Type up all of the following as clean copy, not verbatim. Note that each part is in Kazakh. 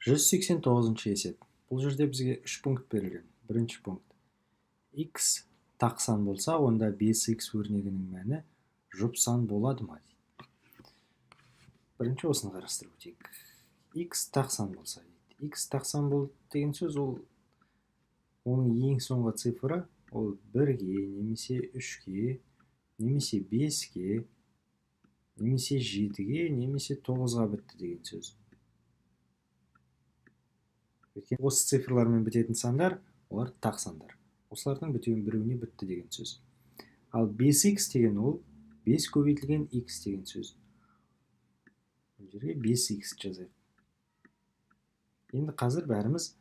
189 есеп. Бұл жерде бізге 3 пункт берілген. Бірінші пункт. X тақ сан болса, онда 5x өрнегінің мәні жұп сан болады ма дейді. Бірінші осыны қарастырып өтейік. X тақ сан болса дейді. X тақ сан болды деген сөз, ол оның ең соңғы цифры ол 1-ге, немесе 3-ге, немесе 5-ге, немесе 7-ге, немесе 9-ға бітті деген сөз. Өйткені осы цифрлармен бітетін сандар, олар тақ сандар. Осылардың бітеуін біреуіне бітті деген сөз. Ал 5x деген ол 5 көбейтілген x деген сөз. Бұл жерге 5x жазайық. Енді қазір бәріміз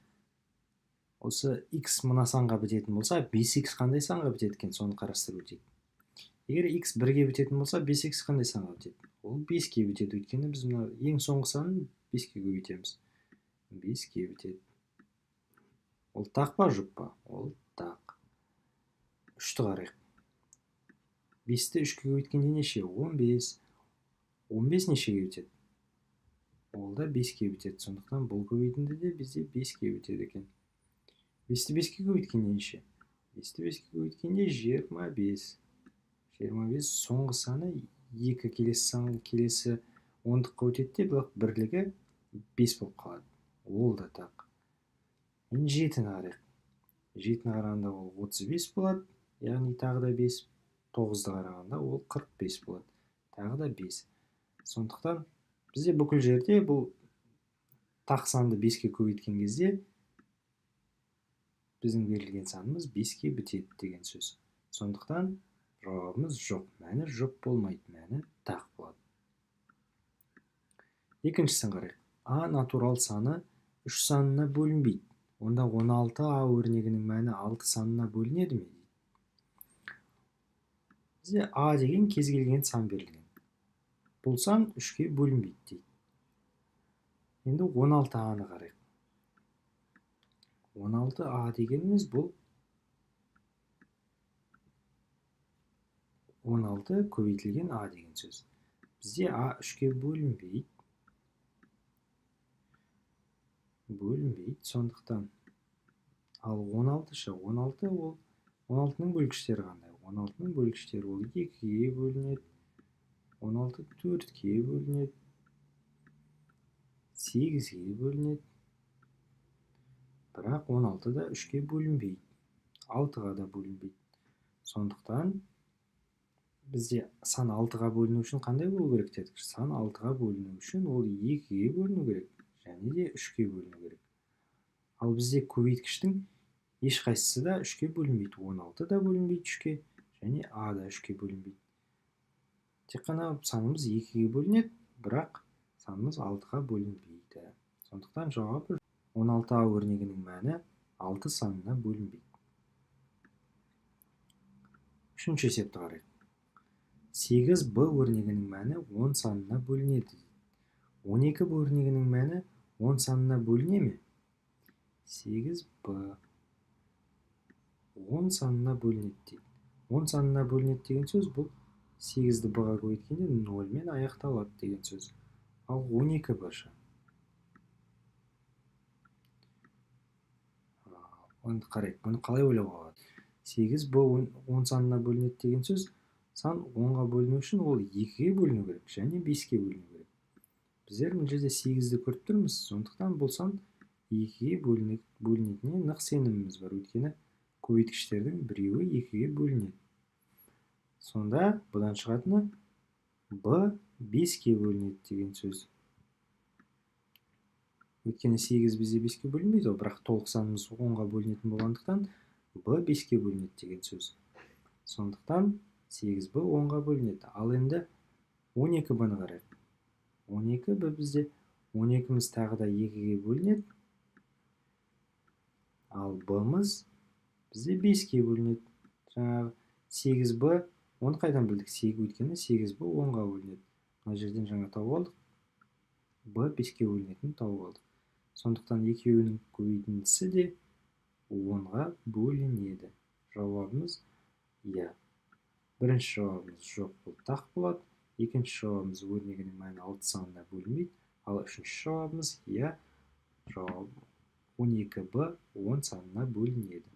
осы x мына санға бітетін болса, 5x қандай санға бітеді екен, соны қарастырып өтейік. Егер x 1-ге бітетін болса, 5x қандай санға бітеді? Ол 5-ке бітеді, өйткені біз мына ең соңғы санын 5-ке көбейтеміз. 5-ке бітеді. Ол тақ па, жұп па? Ол тақ. 3-ті қарайық. 5-ті 3-ке көбейткенде неше? 15. 15 нешеге бітеді? Ол да 5-ке бітеді. Сондықтан бұл көбейтінді де бізде 5-ке бітеді екен. 5-ті 5-ке көбейткенде неше? 5-ті 5-ке көбейткенде 25. 25 соңғы саны 2, келесі сан келесі ондыққа өтеді де, бірақ бірлігі 5 болып қалады. Ол да тақ. Енді 7-ні қарайық. 7-ні қарағанда ол 35 болады, яғни тағы да 5. 9-ды қарағанда ол 45 болады, тағы да 5. Сондықтан бізде бүкіл жерде бұл тақ санды 5-ке көбейткен кезде біздің берілген санымыз 5-ке бітеді деген сөз. Сондықтан жауабымыз жоқ, мәні жұп болмайды, мәні тақ болады. Екіншісін қарайық. А натурал саны 3 санына бөлінбейді. Онда 16 А өрнегінің мәні 6 санына бөлінеді ме дейді. Бізде А деген кез келген сан берілген. Бұл сан 3-ке бөлінбейді дейді. Енді 16 А-ны қарайық. 16 А дегеніміз бұл 16 көбейтілген А деген сөз. Бізде А 3-ке бөлінбейді. Сондықтан ал 16-шы, 16 ол 16-ның бөлгіштері қандай? 16-ның бөлгіштері ол 2-ге бөлінеді, 16 4-ке бөлінеді, 8-ге бөлінеді. Бірақ 16 да 3-ке бөлінбейді, 6-ға да бөлінбейді. Сондықтан бізде сан 6-ға бөліну үшін қандай болу керек дедік? Сан 6-ға бөліну үшін ол 2-ге бөліну керек және де 3-ке бөліну керек. Ал бізде көбейткіштің ешқайсысы да 3-ке бөлінбейді. 16 да бөлінбейді 3-ке, және А да 3-ке бөлінбейді. Тек қана санымыз 2-ге бөлінеді, бірақ санымыз 6-ға бөлінбейді. Сондықтан жауабы 16 А өрнегінің мәні 6 санына бөлінбейді. Үшінші есепті қарайық. 8 Б өрнегінің мәні 10 санына бөлінеді. 12 Б өрнегінің мәні 10 санына бөліне ме? 8 Б 10 санына бөлінеді дейді. 10 санына бөлінеді деген сөз бұл 8-ді Б-ға көбейткенде 0-мен аяқталады деген сөз. Ал 12 Б-шы. Енді қарайық, бұны қалай ойлауға болады? 8 Б 10 санына бөлінеді деген сөз, сан 10-ға бөліну үшін ол 2-ге бөліну керек және 5-ке бөліну керек. Біздер мына жерде 8-ді көріп тұрмыз, сондықтан бұл сан 2-ге бөлінетініне нық сеніміміз бар, өйткені көбейткіштердің біреуі 2-ге бөлінеді. Сонда бұдан шығатыны Б 5-ке бөлінеді деген сөз. Өйткені 8 бізде 5-ке бөлінбейді ғой, бірақ толық санымыз 10-ға бөлінетін болғандықтан Б 5-ке бөлінеді деген сөз. Сондықтан 8 Б 10-ға бөлінеді. Ал енді 12 Б-ны қарайық. 12 Б бізде 12-міз тағы да 2-ге бөлінеді. Ал Б-мыз бізде 5-ке бөлінеді. Жаңағы 8 Б, оны қайдан білдік? Өйткені 8 Б 10-ға бөлінеді. Мына жерден жаңа тауып алдық. Б 5-ке бөлінетінін тауып алдық. Сондықтан екеуінің көбейтіндісі де 10-ға бөлінеді. Жауабымыз иә. Бірінші жауабымыз жоқ, бұл тақ болады. Екінші жауабымыз өрнегінің мәні 6 санына бөлінбейді. Ал үшінші жауабымыз иә, Жауап: 12 б 10 санына бөлінеді.